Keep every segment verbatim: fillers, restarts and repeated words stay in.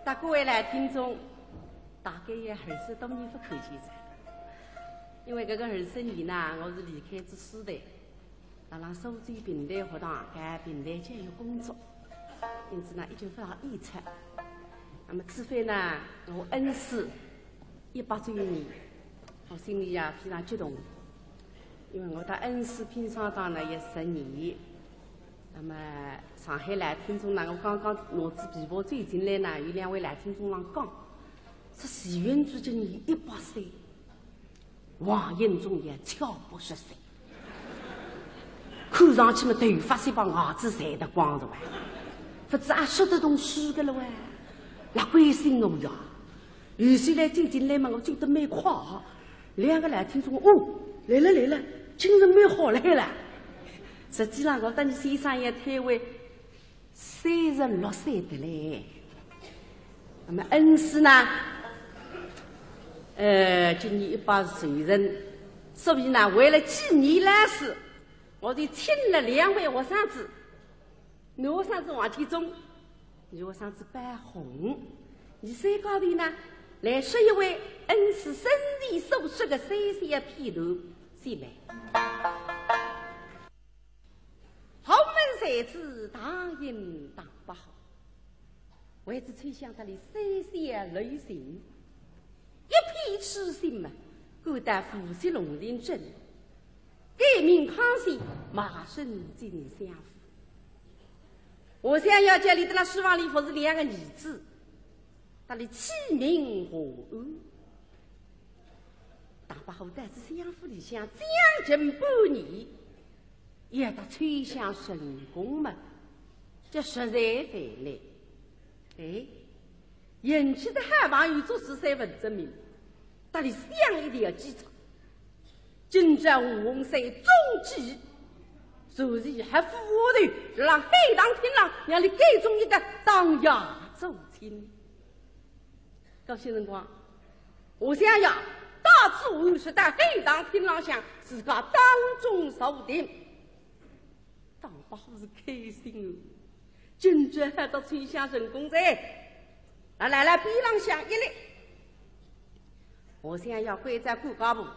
搭各位来听众，大概也二十多年勿看见哉。因为搿个二十年呢，我是离开仔师大，辣辣苏州评弹学堂，搿评弹教育工作，因此呢，一直勿大演出。那么，此番呢，我恩师一百周年，我心里也非常激动，因为我搭恩师拼双档呢，也十年。 那么上海来听众呢，我刚刚拿仔琵琶走进来呢，有两位来听众浪讲，说徐云志今年一百岁，王英总也七八十岁，看上去么头发侪把牙齿晒得光了哇，勿知阿说得动书个了哇，辣关心我呀。有些来走进来嘛，我走得蛮快，两个来听众哦，来了来了，精神蛮好来了。 实际上，我搭伲先生也推位三十六岁的嘞。那么恩师呢，呃，今年一百岁人，所以呢，为了纪念老师，我就请了两位学生子，男学生子王继忠，女学生子白红，伲三家头呢，来说一回恩师生前所说的三小片段，先来。 豪门才子，大英大伯好，为仔秋香搭俚三小留情，一片痴心嘛，赶到无锡龙亭镇，改名康熙，卖身进相府。夏香要叫俚辣书房里服侍两个儿子，搭俚起名华安。 大伯虎到仔相府里向将近半年，要搭秋香成功嘛，叫实在烦难。哎，运气得好，朋友做事侪勿证明，搭俚想一条计策。今朝华安山中计，就是还勿下头，让海棠厅浪让俚改中一个当夜做亲。 搿歇辰光，夏香要带仔华安是到海棠厅浪向自家当众坐定。大伯虎是开心哦，今朝好搭秋香成功哉。啊，来来，边浪向一立。夏香要关照管家婆，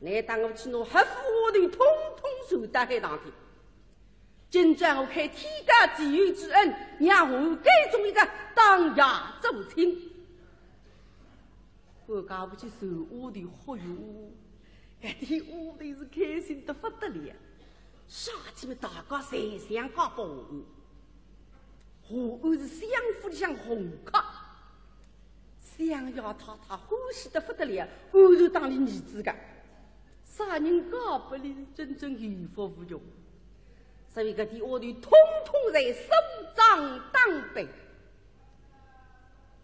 倷搭我去拿黑虎下头统统传到海棠厅。 今朝我开天高地厚之恩，让华安改中一个当夜做亲。管家婆去传下头，嚯哟，搿点丫头是开心得勿得了。啥体么大家侪想嫁拨华安，华安是相府里向红客。 相爷太太欢喜得勿得了，安然当俚儿子个，啥人嫁拨俚真正有福无穷。所以搿点丫头统统侪梳妆打扮，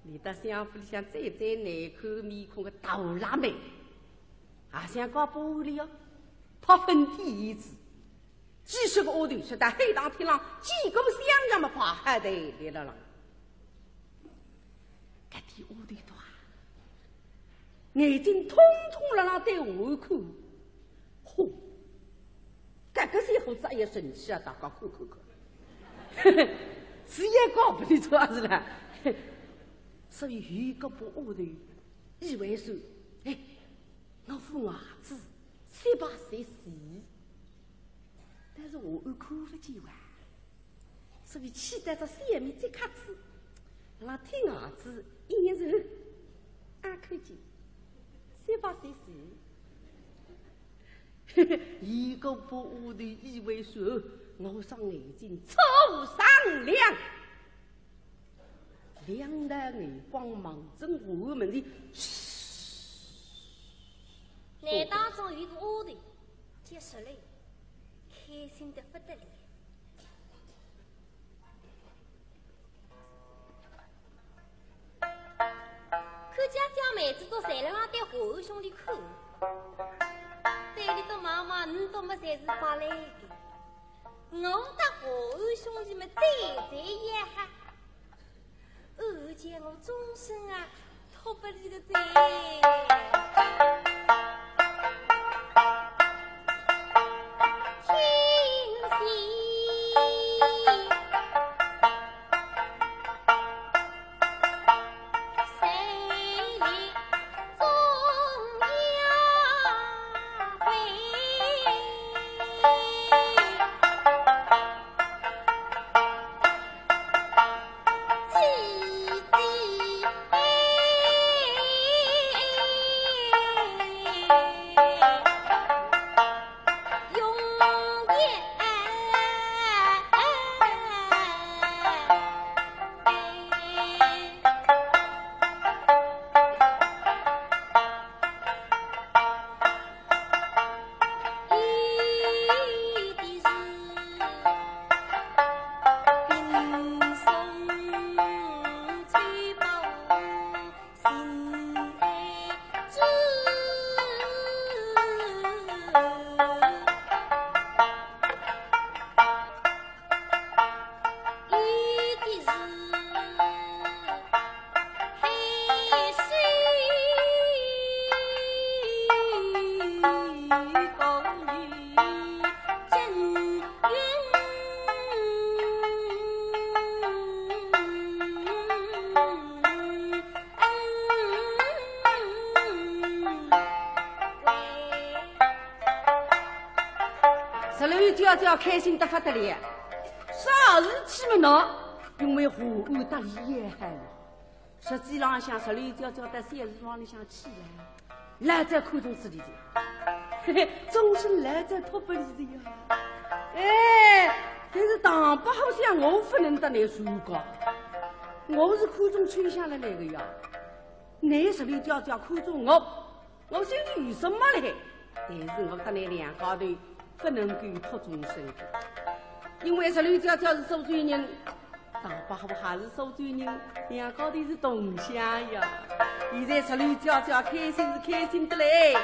连搭相府里向最最难看面孔个大辣妹，也想嫁拨俚哦，拍粉底子。几十个丫头是到海棠厅浪见过相爷么排好队立辣浪。 搿点丫头多啊，眼睛统统辣辣对华安看。嚯，搿个小伙子也神气啊，大家看看看。是也搞勿清楚啊，是啦。所以有个把丫头以为说，哎，我副牙齿三百三十四，但是华安看勿见哇。 所以气得只小面嘴卡子，辣听牙齿，一眼神，啊，看见，三百三十四。一个把丫头以为说，我双眼睛初闪亮，两道眼光望准华安门前，嘘。难当中有个丫头，叫石磊，开心得不得了。 看家小妹子都侪辣浪对华安兄弟看，对俚笃望望，唔笃么侪是白来个。我搭华安兄弟么最最要好，安安叫我终身啊，托拨俚个哉。听戏。姐姐开心得不得了，啥事体么呢？因为华安搭俚要好了。实际浪向，石榴姐姐到小厨房里向去了，老早看中自己的，嘿嘿，终身老早托拨俚的呀。哎，但是唐伯虎想我不能搭俚说个，我是看中秋香了来个呀。 倷石榴姐姐看中我，我心里有数么嘞？但是我搭倷两家头不能够托终身的，因为石榴姐姐是苏州人，唐伯虎也是苏州人，两家头是同乡呀。现在石榴姐姐开心是开心得嘞，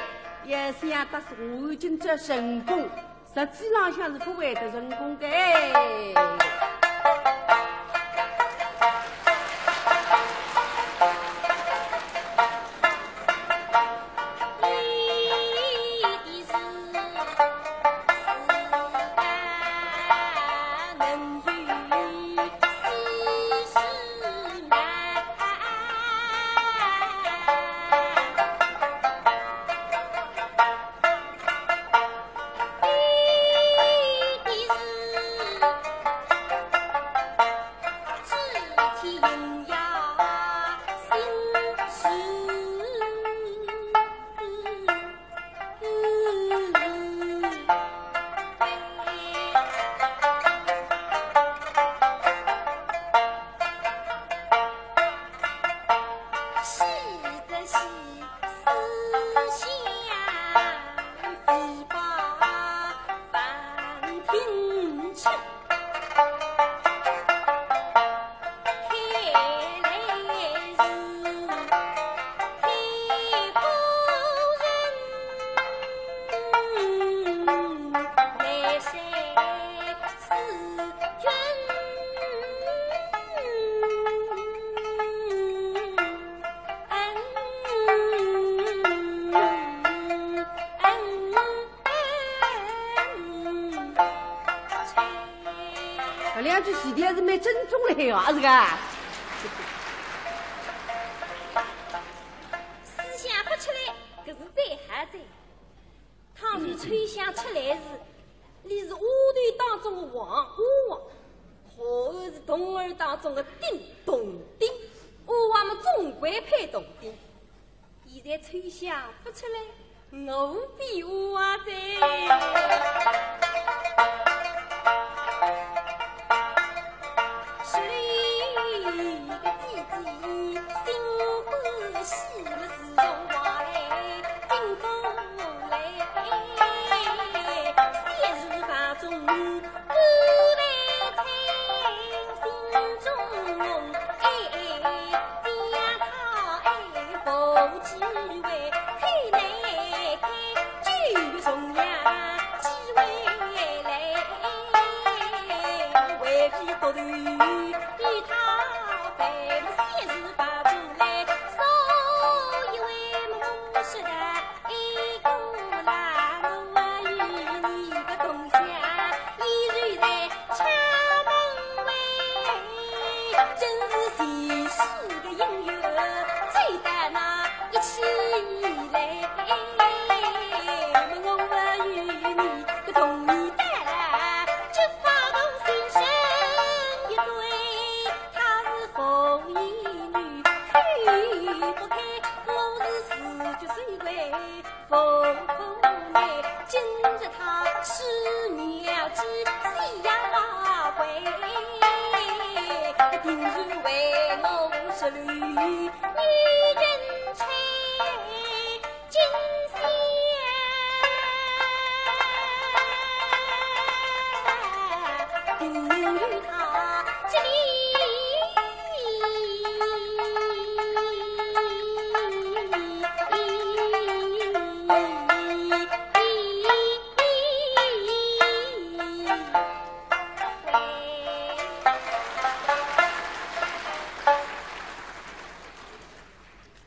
也想搭是我已经这成功， 实际浪向是不会得成功的。搿两句词典是蛮正宗的哟，阿是个？思想勿出来，搿是最好哉。倘若秋香出来时，伊是丫头当中的王，丫鬟，华安是童儿当中的丁，童丁，丫鬟么总归配童丁。 现在秋香勿出来，我比我啊哉。十里个姐姐心欢喜，么自从我来进宫来，先是房中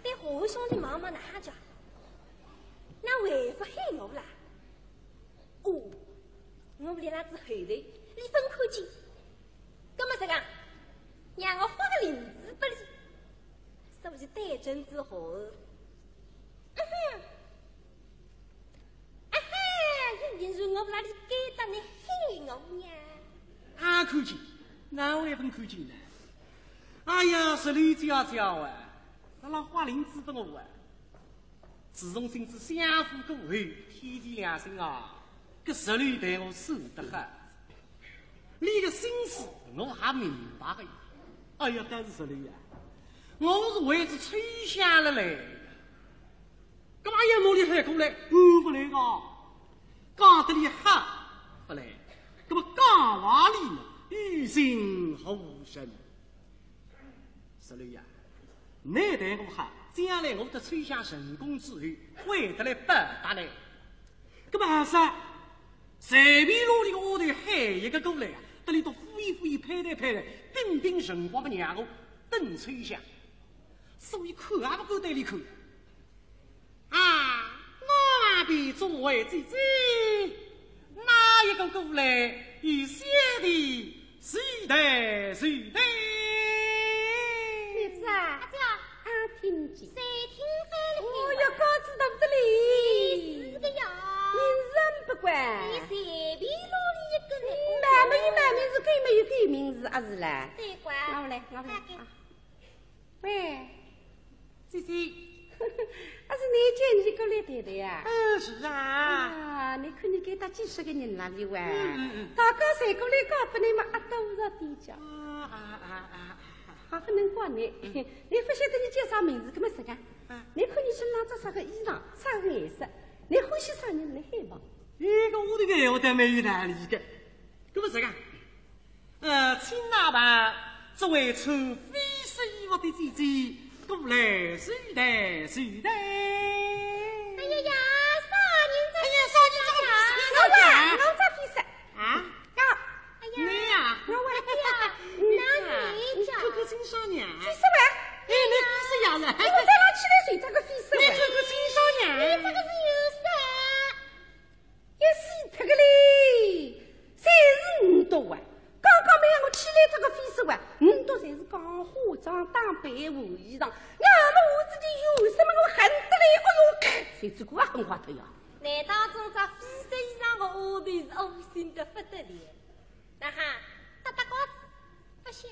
对，华安兄弟望望哪哈讲？哪还勿喊我啦？哦，我立辣仔后头，伊勿看见。葛末实梗，让我发个令子拨伊，说伊对准仔华安。嗯哼，啊哈，一定是我辣里该搭倷喊看见，哪会勿看见呢？哎呀，石榴姐姐啊，阿拉花林子拨我啊，自从寻仔相府过后，天地良心啊，搿石榴待我算得好。俚个心思我还明白个呀。哎呀，但是石榴啊，我是为仔秋香而来。 搿么也拿俚喊过来，嗯，勿来个，讲得俚好勿来，搿么讲话俚呢，于心何忍？石榴呀，倷待我好，将来我搭秋香成功之后，会得来报答倷。搿么啥？随便路里个丫头喊一个过来啊，搭俚笃敷衍敷衍，拍拍拍拍，顶顶辰光勿让我等秋香。所以看也勿敢对俚看。 啊，我便作为姐姐，哪一个过来与小弟是对是对？妹子啊，阿姐，啊，听见。谁听见了？哦哟，高子大得嘞。是个呀。名字也不管。你随便弄了一个呢。嗯，慢慢有慢慢是，改没有改名字，阿是啦？对个。拿过来，拿过来。啊。 喂，姐姐。阿是倷叫俚过来谈谈呀？嗯，是啊。啊，倷看倷该搭几十个人啦，俚哇。嗯，嗯，嗯。大家侪过来讲拨倷嘛，阿多少点讲。啊，啊，啊，啊，啊。也勿能怪倷，嗯。倷勿晓得倷叫啥名字，搿么实梗。啊。倷看倷身浪着啥个衣裳，啥个颜色，倷欢喜啥人，倷喊吧。搿个丫头个闲话倒蛮有道理个。搿么实梗， 呃，请哪位作为穿绯色衣服的姐姐过来坐台，坐台。哎呀呀，啥人着？哎呀，啥人着个绯色衣裳啊？我着绯色。啊？呀。哎呀。你呀？我着呀。那是你着。你看看清爽呢。绯色喂？哎，你绯色呀了。我早浪起来就着个绯色喂。你看看清爽呢。你这个是有啥？ 要死脱个嘞！侪是倷笃啊！刚刚么我起来着个绯色啊，倷笃侪是讲化妆、打扮、换衣裳，那么我自己有什么我恨得嘞？哎哟，谁知我也很坏的呀！难道总着绯色衣裳个丫头是窝心得不得了？那哈，搭搭高子，不想。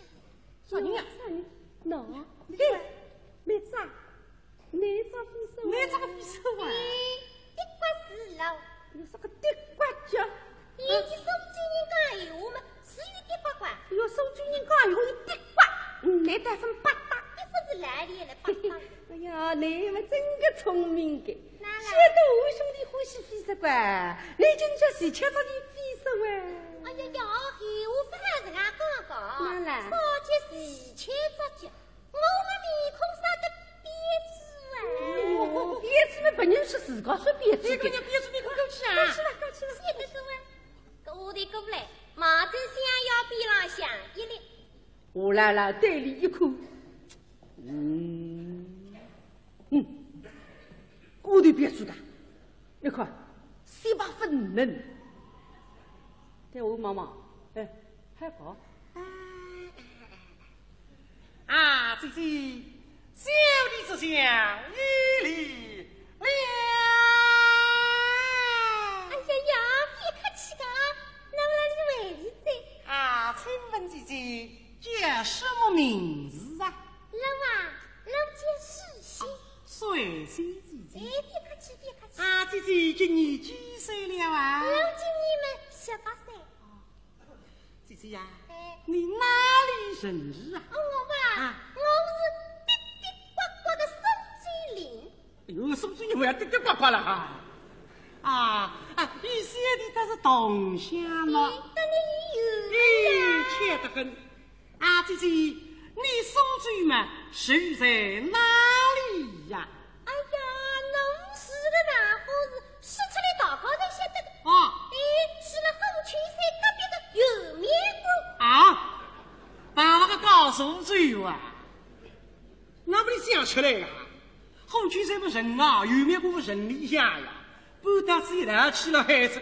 啥人呀？啥人？喏，你看。哎，妹子啊， 倷着绯色啊？倷着个绯色啊？哎，的确是咯。有啥个的确叫？哎，苏州人讲闲话嘛，是有的确个。哟，苏州人讲闲话有的确。嗯，倷倒真八搭。一不是来了来八搭。哎呀，倷嘛真个聪明个。哪啦？晓得我兄弟欢喜绯色个，倷今朝是吃着俚绯色哇。哎呀呀，闲话勿好自家讲讲。哪啦？啥叫是吃着叫？ 我个面孔啥个瘪子啊？哎哟，瘪子嘛，别人说自家说瘪子的。哎，搿个瘪子面孔过去啊。过去了，过去了。是的，是啊。过来，过来，望仔香腰边浪向一立。我来了，对俚一看，嗯，嗯，我的瘪子的。 你看，雪白粉嫩。对我望望，哎，还好。啊，姐姐，小弟这厢有礼了。哎呀呀，别客气个，那我是为你在。啊，请问姐姐叫什么名字啊？我啊，我叫水仙。水仙姐姐。哎，别客气，别客气。 啊，姐姐，今年几岁了啊？我今年嘛十八岁。姐姐呀，哎。你哪里人啊？哦，我吧，啊。我是的的刮刮的苏州人。哎哟，苏州人还要的的刮刮了哈。啊，啊，与小弟倒是同乡嘛。哎，当然有了。哎，巧得很。 啊，姐姐，你苏州嘛，住在哪里呀？哎呀，侬住个地方是说出来大家侪晓得的。哦。哎，住了虎丘山隔壁的圆明谷。啊？把那个告诉我啊，那么你想出来呀？虎丘山么城啊，圆明谷么城里向呀，搬到自己那去了还是？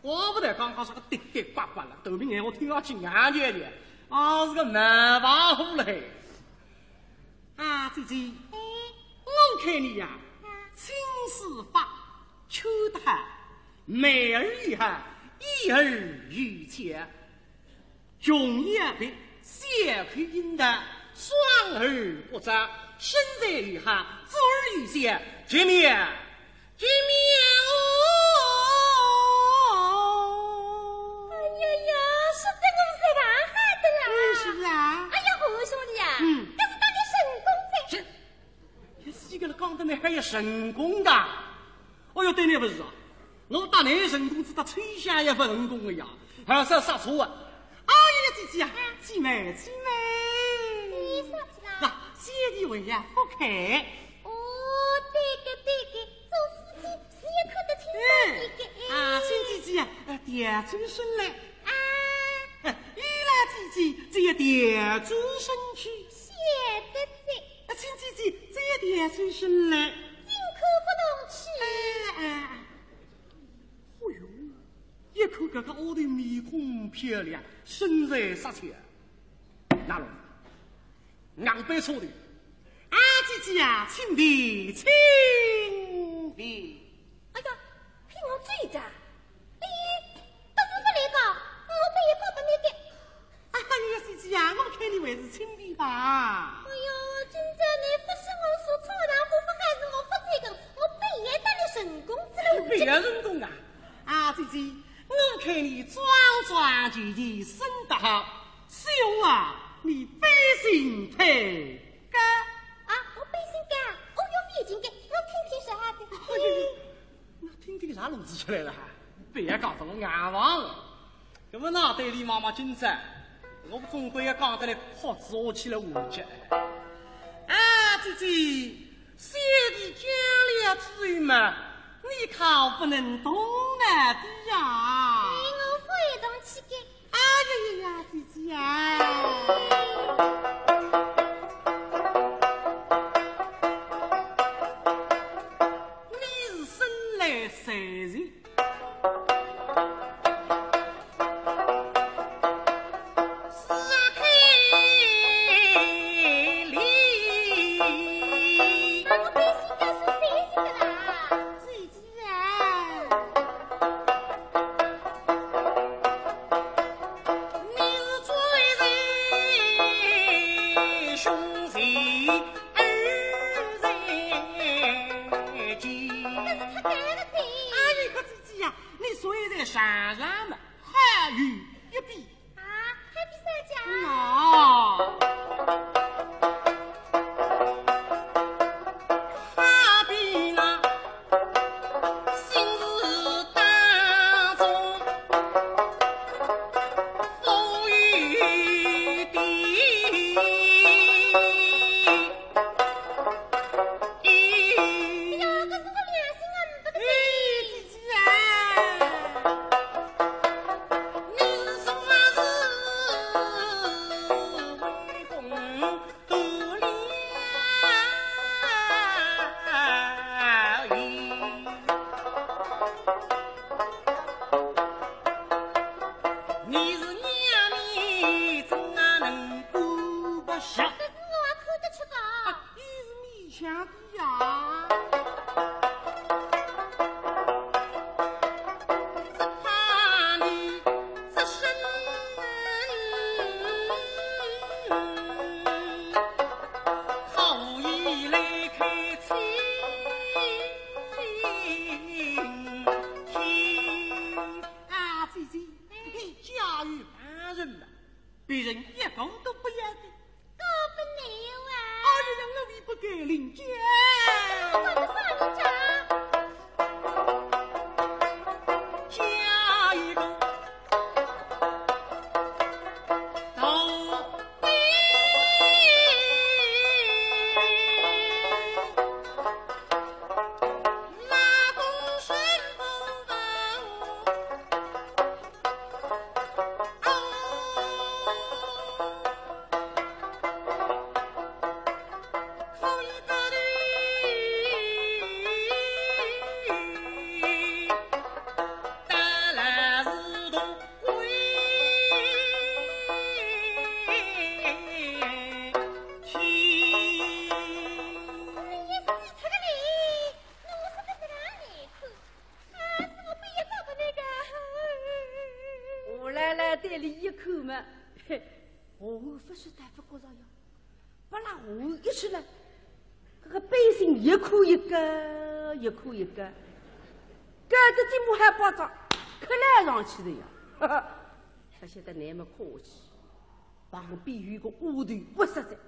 怪勿得刚刚是个的的刮刮了，头名闲话听上去硬硬的，啊，是个蛮跋扈了嘿。啊，姐姐，哎。我看你呀，啊。青丝发，吹得好，眉儿也好，眼儿也巧。穷也白，小口应道，双耳不眨，身材又好，嘴儿又香，绝妙，绝妙哦！哎呀呀，说得我是蛮好的啦。嗯，是啊。哎呀，何兄弟啊，嗯。搿是搭倷成功哉。是。 一记头讲得倷还要成功个？哦哟，对倷勿是啊，我搭倷成功，只搭秋香也勿成功个呀，还是杀错啊。哎呀，姐姐啊，姐妹，姐妹。你说起来。那，小弟为呀，不配。哦，对个，对个，做夫妻是要看得清爽的个。嗯。啊，新姐姐啊，呃，调转身来。啊。哎，伊拉姐姐，只要调转身去。晓得哉。 啊，新姐姐，再调转身来。进可勿动气。哎，哎，哎。哦哟，一看搿个丫头面孔漂亮，身材煞气。拿拢，两杯茶的。啊，姐姐啊，请便，请便。哎呀，陪我走哉。哎，搿是勿来个，我杯也交拨倷个。 啊，你个姐姐呀，我看你还是请便吧。哎哟，今朝倷勿说我说，草堂上勿喊是我勿走个，我杯也搭倷成功哉。杯也成功啊？啊，姐姐，我看你桩桩件件升得好，小啊，你背信配个。啊，我背信个？哦哟，勿要紧个，我听听啥子。哎呦，我听听啥路子出来了哈？别讲什么硬房了。 搿么哪对俚妈妈今朝，我总归要讲得来哭仔下去来完结。啊，姐姐，小弟讲了之后嘛，你可不能动脑的呀。哎，我勿会动气的。哎呀呀呀，姐姐呀。你是生来才情 姐呀，你虽然上上嘛，还有一比。啊，还比啥家？啊。还比那心事当中风雨的。 哎呀，搿是我良心啊，呒不得。哎，姐姐啊。你是说是为公独立啊？你是娘面怎啊能过不下？搿是我看得出个。啊，伊是勉强的。 呀，只怕你这身好意来开清天。啊，姐姐，你家有旁人了，别人一个都不要的。 都不留啊。哎呀，我也不敢领教。我的少爷家。家一个到底，那公孙夫妇 我老老对俚一看嘛，嘿，下颚勿是大勿过朝呀，拨拉下颚一出来，搿个背心一颗一个，一颗一个，搞得这么还巴掌，可来上去的呀。哈哈，勿晓得那么客气，旁边有个丫头不识字，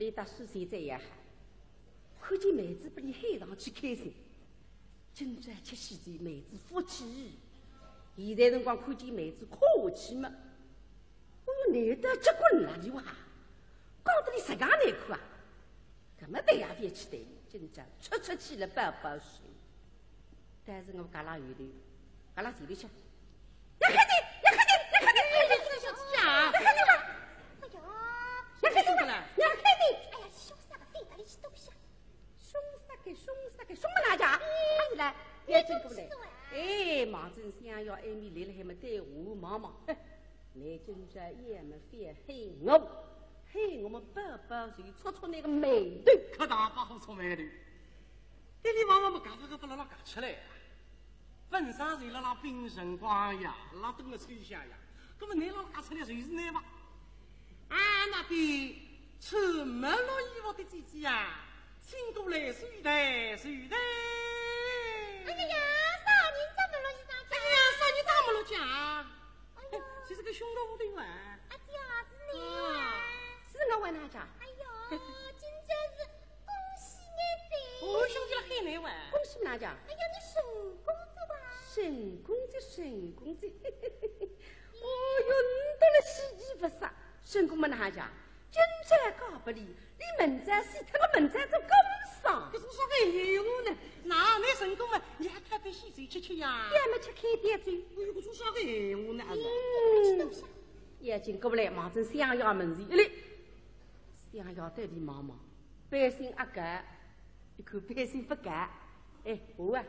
俚搭书谁这样喊，看见妹子拨俚喊上去开心。 今朝吃喜酒，妹子福气。现在辰光看见妹子客气嘛，我有难得结棍了，你哇，讲得俚实梗难看啊！搿么对也覅去对，今朝出出气了，宝宝是。但是我搿拉有的，搿拉前头去，要开的，要开的，要开的，要开的，要开的，要开的，要开的，要开的，哎呀，凶啥个，非得里去东西啊？ 凶啥个，凶啥个，凶么哪家？哎，来，别进过来。哎，望准相爷埃面来了，还没对我望望。你今朝也没覅喊我，喊我么宝宝就戳戳那个眉头。可大把好戳眉头。对你望望么，嘎发嘎发拉拉嘎出来啊！ 本身是辣辣冰辰光呀，辣等个秋香呀，搿么拿牢拉出来就是难嘛。啊，那边穿没落衣服的姐姐呀，请过来，水台，水台。哎呀呀，啥人家没落衣裳？哎呀，啥人家没落家？哎呀，是这个凶个屋头啊。啊，姐啊，是你啊。啊，是我问哪家？哎呦，真正是 恭喜你哉！哦，兄弟了，喊你哇。恭喜哪家？哎呀，你成功哉哇！成功哉，成功哉。哦哟，你到了喜气不少，成功么哪家？今朝告不离，你明朝死脱个明朝做工伤。搿是啥个闲话呢？那你成功嘛，你还开杯喜酒吃吃呀？要么吃开点酒。哎哟，搿是啥个闲话呢？嗯，眼睛过来，望准相爷门前一立，相爷对俚望望。 背心阿高，一看背心勿高。哎，我啊，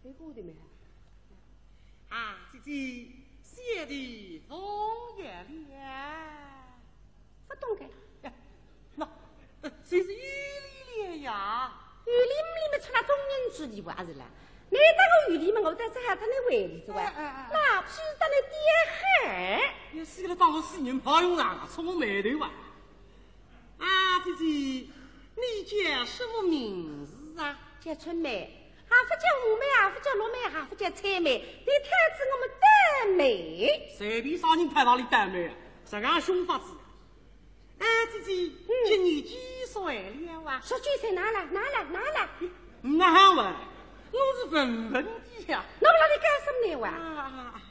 哎，我的妈！啊，姐姐，小弟奉爷了。勿懂个。哎，那，呃，这是有礼了呀。有礼没礼么，出了中人之礼，我还是来。 你搭我有礼嘛，我搭只还搭你回礼之外，哎，哎，哎。那屁搭你爹喊。也是个当我死人怕用场啊，触我霉头啊。啊，姐姐，你叫什么名字啊？叫春梅，也勿叫五梅，也勿叫六梅，也勿叫采梅，你推仔我么倒霉。随便啥人推仔俚倒霉啊，实梗凶法子。 哎，姐姐，嗯。今年几岁了啊？十九岁，拿来，拿来，拿来。哪哼喂，我是问问你呀。那么那你干什么呢喂？啊，啊，啊。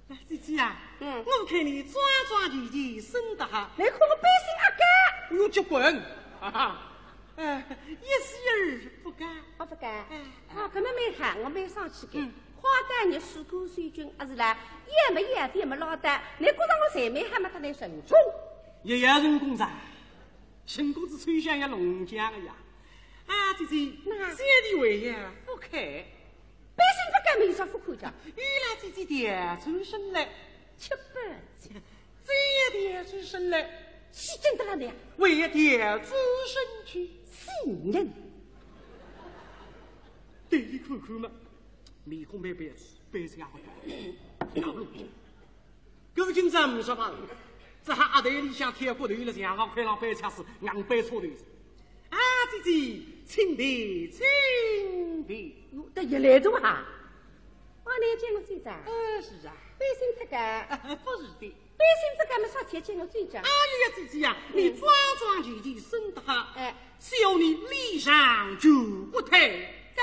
哎，姐姐啊，嗯。我看你桩桩件件生得好。你看我背心阿高。哎哟，结棍！哈哈，哎，一岁儿不高。啊，不高。哎，啊，搿么蛮好，我蛮生气个。嗯。 花旦艺术高手君，阿是啦，也没也也没落得，你觉着我才没还没搭你成功。也要成功噻，成功是吹响也弄僵了呀。啊，姐姐，那小弟为也不开。背心勿开么有啥勿开讲？伊拉姐姐调转身来，吃饱子。 再也调转身来，死真的了呢。为也调转身去。死人。对伊看看嘛，面孔蛮白，背心也勿开。搿是今朝没啥法子，只好阿台里向挑骨头了，墙浪块浪背出是，硬背错头是。啊，姐姐，请便，请便。哟，得一来着哈。啊，你见过姐姐？呃，是啊。背心勿开。啊，不是的。 背心勿开么啥体见过姐姐？哎呀，姐姐呀，嗯。你桩桩件件生得好，哎。小弟脸上就不太高。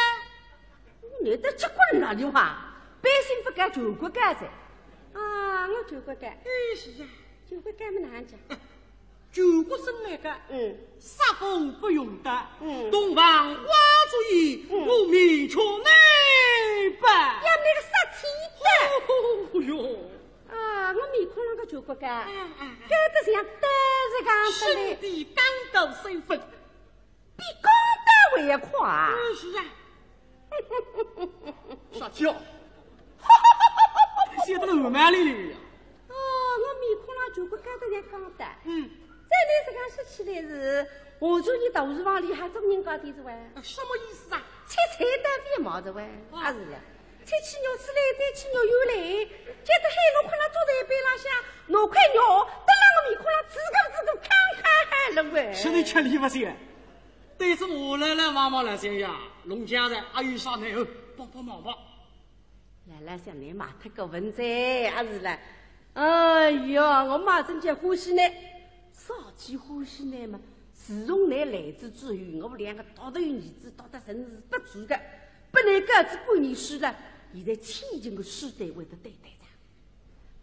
你这结棍哪里话？背心勿开就不高噻。啊，我就不高。哎，是呀。就不高么哪讲？就不生来个。嗯。杀父不用刀，嗯。洞房花烛夜，嗯。我面却难保。要那个杀气的。哦哟。 啊，我面孔浪个就不高，哎，哎，哎。高得像刀子一样的嘞。身体刚到三分。比钢刀还要快啊。嗯，是啊。啥叫？笑得乱蛮哩哩呀。哦，我面孔浪就不高得像钢刀。嗯。再来这个说起来是，我说你到厨房里还做人家的是喂。什么意思啊？切菜刀也没得喂，啊。还是嘞。天气热死来，天气热又来，搿个海螺困辣灶台背浪向，拿块肉，蹲辣我面孔浪，吱咯吱咯，看看海螺喂。是你吃力勿消？对此我来来望望来想呀，弄僵哉，阿有啥奈何，帮帮忙吧。来来想，你骂脱个文哉，阿是啦？哎呀，我骂真叫欢喜呢，啥体欢喜呢嘛？自从你来仔之后，我两个独头儿子读得成是不错个，本来搿子半年书了，现在千金个书单会得对待着。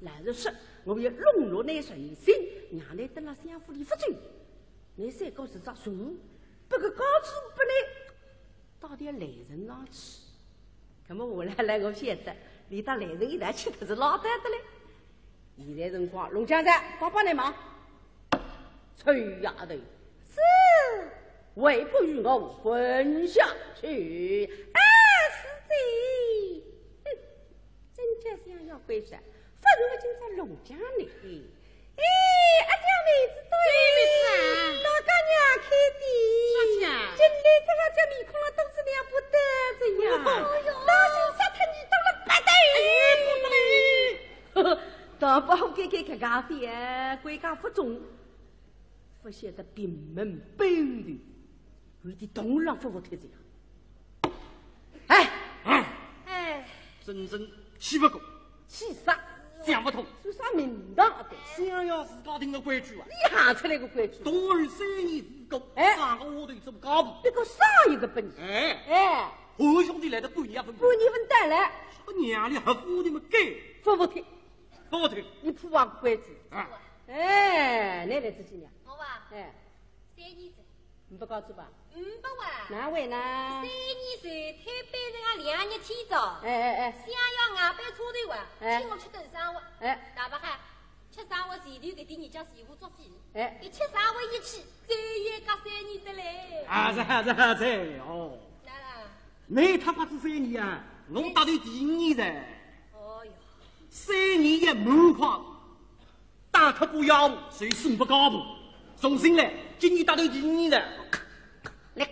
老实说，我也笼络你存心，让你蹲辣相府里勿走。你三个是只船，拨个高子拨你，到底来人上去。那么我来来，我晓得，你到来人一道去，他是老得的嘞。现在辰光，弄僵哉，帮帮你忙。臭丫头，是，还不与我滚下去！哎，是的。哼，真叫想要归山，不如今朝弄僵你。哎，阿姐妹子对，妹子啊，哪个娘开的？啥体啊？今日这个叫面孔上都是两不得子呀！哎哟，老身杀脱你都了不得！哎，不得！大宝该该搿个点，归家勿中。 勿晓得屏门背后头有点动静，勿服帖子呀。哎，哎，真正气勿过，气啥？想勿通。算啥名堂啊？想要自家定个规矩啊。你行出来个规矩？童儿三年无过，哎，生个丫头做家婆。别个生一个拨你。哎，哎，好兄弟来得半年分。半年分带来。什么娘哩，还服帖么该？服服帖。 勿服帖。你破坏个规矩。啊。哎，你来仔几年？我啊，哎，三年哉。呒不高子吧？呒不哇。哪位呢？三年前推扳人家两日天早，哎，哎，哎。想要外班差头哇，哎，请我吃顿生活。哎。大伯哈，吃生活前头搿点日脚全部作废。哎。一吃生活一去，再也隔三年得嘞。啊，是啊，是啊，是哦。哪啦？你他妈是三年啊，我搭头第五年哉。哦哟。 三年也蛮快，打脱个丫头，随送拨家婆，重新来，今年搭头第二年了。你，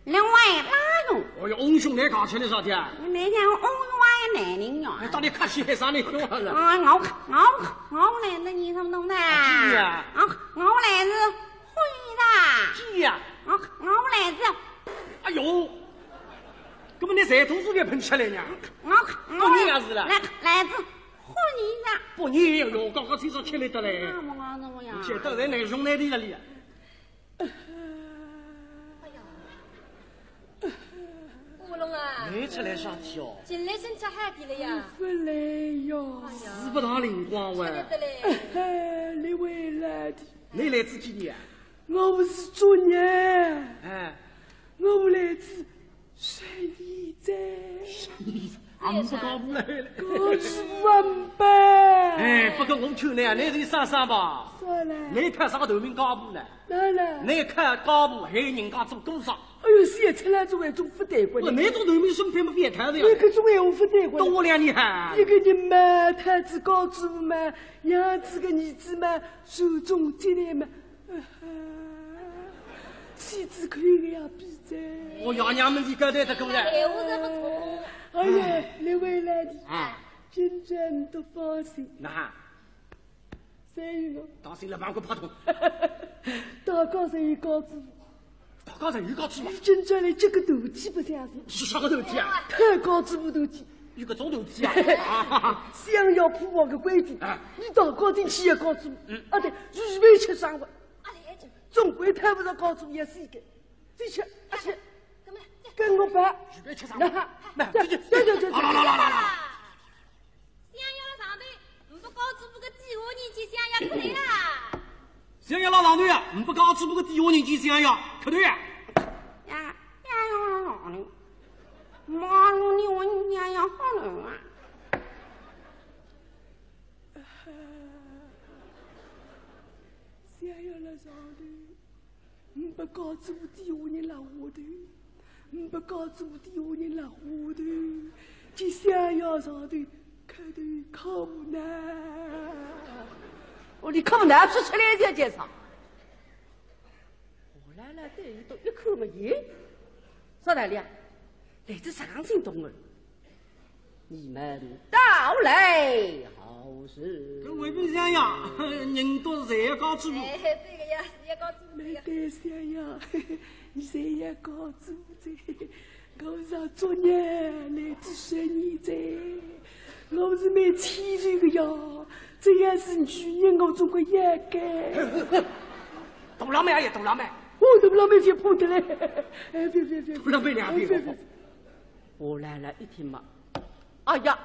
你为哪用？哎呀，翁兄，你讲起来啥体啊？你没讲翁兄还有男人呀？哎，到底客气还啥人凶啊？啊，我，我，我来是你什么东西？啊，几呀？啊，我来是婚姻的。几呀？啊，我来是。哎呦，搿么你才多少年喷出来呢？我，我不念也是了。来，来自 婚姻呀。不念哟，刚刚天上吃力得嘞。那么啊，那么呀。现在在难兄难弟那里啊。哎呀，乌龙啊，你出来啥体哦？近来身体好点了呀？勿来哟。哎呀，是不大灵光哇。吃力得嘞。哎，你回来的。你来自己的呀？我不是作孽。哎。我来自 山里哉。山里哉，俺不高不来了。高子不俺不。哎，不过我劝你啊，你就想想吧。啥嘞？你看啥个头名家婆呢？哪嘞？你看家婆害人家做多少？哎呦，现在来做一种不对过的。那种头名身边么别谈的呀。那个种闲话不对过的。多了你还。一个人嘛，他子高子嘛，养子个儿子嘛，手中积累嘛， 妻子可以给他比哉。我爷娘们是交代得过来。哎，我怎么错？哎呀，你回来的，啊，真正的放心。那，所以我当心了，把我拍痛。大家侪有高子，大家侪有高子嘛。你真正的这个头体不像是。是啥个头体啊？太高子不头体。有个种头体啊？啊，想要破坏个规矩，啊，你大家进去也高子，嗯，啊对，预备吃生活。 总归谈不上高子也是一个。进去，阿去，跟我办。预备吃生活。那哈，那，进去，对对对对。啦啦啦啦啦啦。想要了上头，呒不高子不个几何年纪想要出来啦。想要了上头呀，呒不高子不个几何年纪想要出来呀。呀，想要了上头，马路里我娘要好了啊。 想要了上头，呒不高子不底下人拉下头，呒不高子不底下人拉下头，只想要上头磕头磕头呢。哦，你磕头说出来就介绍。我来了，对伊都一看嘛，咦，啥道理啊？来自上京东啊。你们到来何事？搿回避相爷，人多侪要告诉我。哎，对个呀，是要告诉我没个。对相爷，你侪要告诉我这。我是作孽来自十年哉，我是没气受个呀。这要是女人，我总归要改。大老妹，哎呀，大老妹。哦，大老妹就怕得嘞。哎，别别别，大老妹，两边别别别。 我来了一听嘛，哎呀，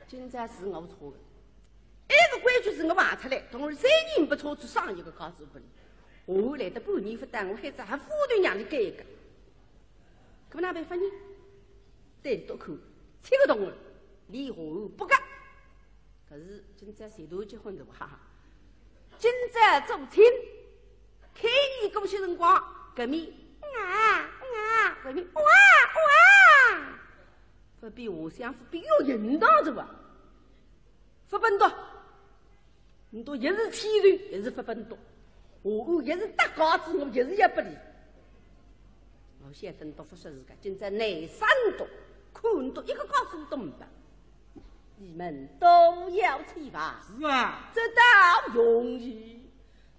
今朝是我错个，埃个规矩是我忘出来，同儿三年不错去上一个告诉勿理，我来得半年勿到，我还只还勿得让你改一个，搿么哪办法呢？对，多看七个同儿，连下不改。 可是今朝谁都结婚的哇？今朝做亲，开年过些辰光，搿面啊啊，搿面哇哇，勿比我想勿比有应当是伐？勿笨笃，你都也是气人，也是勿笨笃，我也是搭架子，我也是也勿理。我晓得笃勿说自家，今朝难生笃，看笃一个告诉都没得。 你们都要去吧。是啊。这倒容易，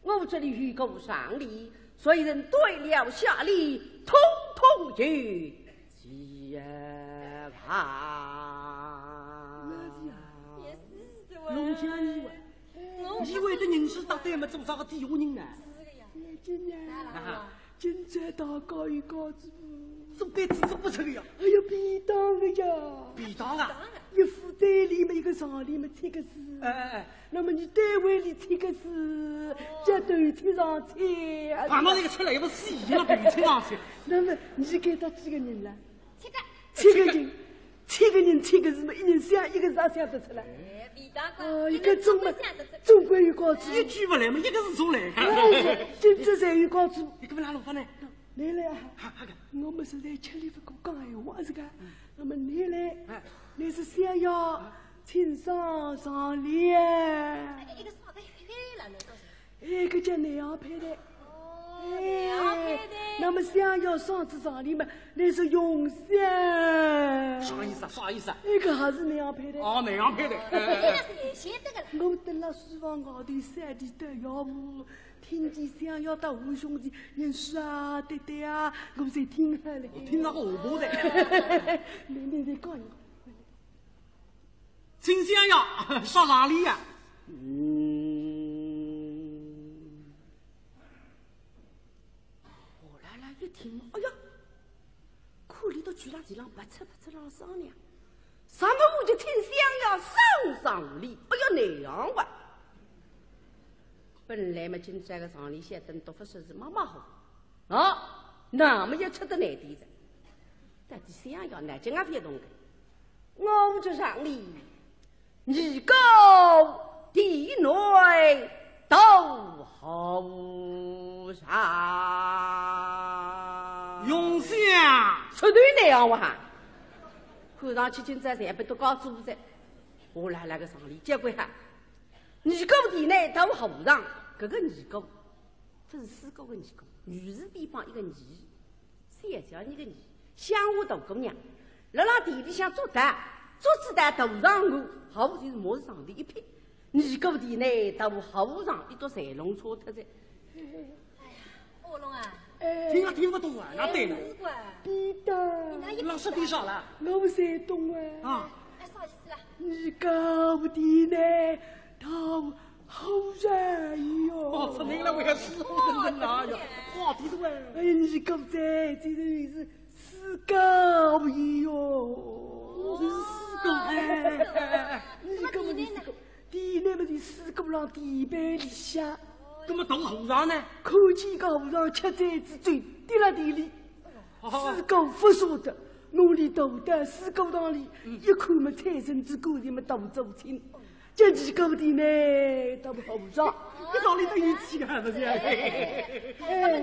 我这里有个常例，谁人对了下联，统统有吉啊。那是啊。也是的哇。弄僵你哇。我你为的人事搭对么，做啥个底下人呢？是的呀。那真的。啊哈。 今朝大家一家子，做对子做勿出个呀。哎呀，便当个呀。便当啊？一副对联么，一个常联么，七个字。哎哎哎。那么你单位里七个字，哦。叫头七上七啊。旁边那个出来，要不死人了，头七上七。那么你该搭几个人了？ 七个。七个人，七个人，七个字么，一人想一个字也想得出来。哎，便当讲，哦，一个总么，总归有讲头。一句勿来么，一个字总来。哎，今朝侪有讲头。一个勿哪弄法呢？你来啊。哈，哈个。我么实在吃力勿过讲闲话是个。嗯。那么你来，哎。你是想要请上上联。哎，一个啥个黑了，那个。 哎，搿叫南洋派的。哦，南洋派的。哎，那么想要上次上联嘛，那是用想。啥意思啊？啥意思啊？哎，搿还是南洋派的。哦，南洋派的。哎，哎，哎。那是也晓得个了。我蹲辣书房外头三地的要我听见想要到吴兄弟，人说啊，对对啊，我才听好了。我听到个下巴的。你你你讲一讲。 请相爷，啥哪里呀？嗯。我来了一听，哎呀，看里头居然地浪白吃白吃浪商量，什么我就请相爷上上联，哎呀，那样哇。本来嘛，今朝个上联写得笃勿说是蛮蛮好， 哦，那么也吃得难点哉。到底想要南京啊，勿懂个。我这上联，你个地内都好上。用心啊！说对那样哇哈。看上去今朝侪不都搞主宰。我来了个上联，结果哈，你个地内都好上，搿个你个 勿是四个个你个，女字边旁一个女，小姐你个你，乡下大姑娘，辣辣地里向做担，做仔担头上我，好就是帽子上头一撇，你个地内头好上一朵彩龙错脱哉。哎呀，阿龙啊，哎，听也听勿懂啊，哪对呢？哎，是个。便当。你哪一老师听啥了？我勿懂啊。啊。哎，啥意思啦？你个地内头 好热哟。哦，出名了，我要死，我跟你讲，哎呀，话题都哎。哎呀，你狗仔，这个是死狗哟。哦，这是死狗，哎，哎，哎，哎，你狗么是死狗，地内么是死狗浪地板里向。那么大和尚呢？看见个和尚吃斋子，嘴滴了地里。 四个勿舍得，拿俚驮到四个堂里，嗯。一看么，财神子果然么大做亲，叫你个地内大和尚。搿道理都有趣个，勿是呀？哎，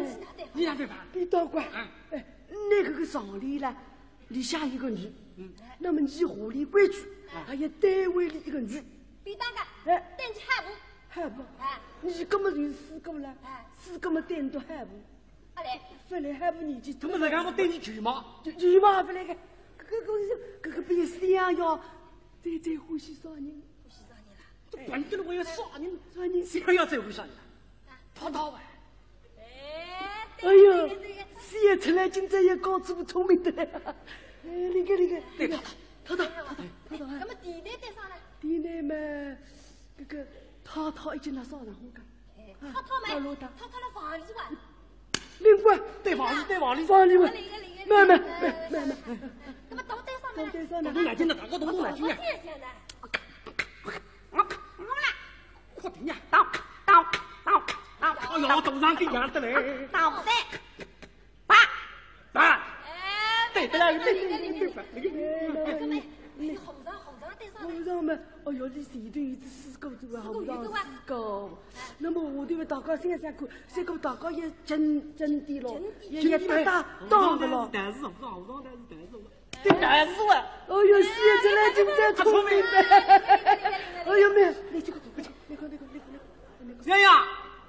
你哪能办？你当官，啊。哎，那个个上联啦，里向一个女，嗯。那么你下联规矩，啊。还有单位里一个女。便当个，哎。等级还不？还不？哎。你搿么就是四个了，哎。四个么单独还不？ 勿来。勿来还勿年纪大。搿么人家我对你舅妈。舅，舅妈勿来个，搿搿个，搿个比想要最最欢喜啥人？欢喜啥人啦？这本来我要啥人？啥人？想要最欢喜啥人？太太哇！哎，哎呦，对个对个。想出来今朝也搞出聪明的来。哎，那个那个，对，太太，太太，太太，太太。那么第二对啥呢？第二嘛，这个太太已经拿啥人好讲？ 太太嘛，太太了房里哇。灵光，对房里，对房里，房里哇。房里，房里，妹妹，妹妹，妹妹。那么到底啥呢？到底啥呢？动动脑筋的，大家动动脑筋啊。我谢谢呢。快点呀，当当当当。哎呦，头上给压的嘞。当三。 爸，爸，哎，对，对，对，对，对，对，对，对，对，后生，后生对啥呢？后生嘛，哎哟，你前头有只水果子啊，水果子啊。后生水果。那么下头嘛，大家想想看，水果大家也争，争点咯，争点。也，也打打打个咯。后生但是，后生但是，但是，对，但是啊。哎哟，现在来今朝聪明的。哎哟，没有，你这个，你看，你看，你看，你看，你看。想想，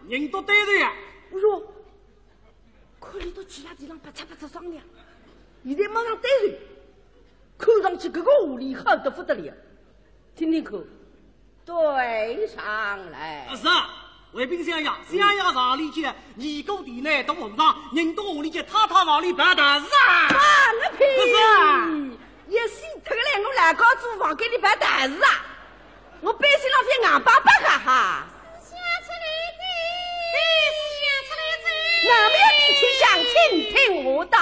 人都对着呀。我说， 看伊笃跪辣地浪啪嚓啪嚓商量，现在马上对头，看上去搿个狐狸好得不得了。听听看，对上来。是啊，卫兵想呀，想呀上里去，尼姑地呢，到后生，人到屋里去，太太房里办大事啊。放个屁呀！是啊。也死脱个嘞，我老高租房间里办大事啊。 我背心浪向硬邦邦个哈。思想出来哉，思想出来哉。那么要地球上倾听我当。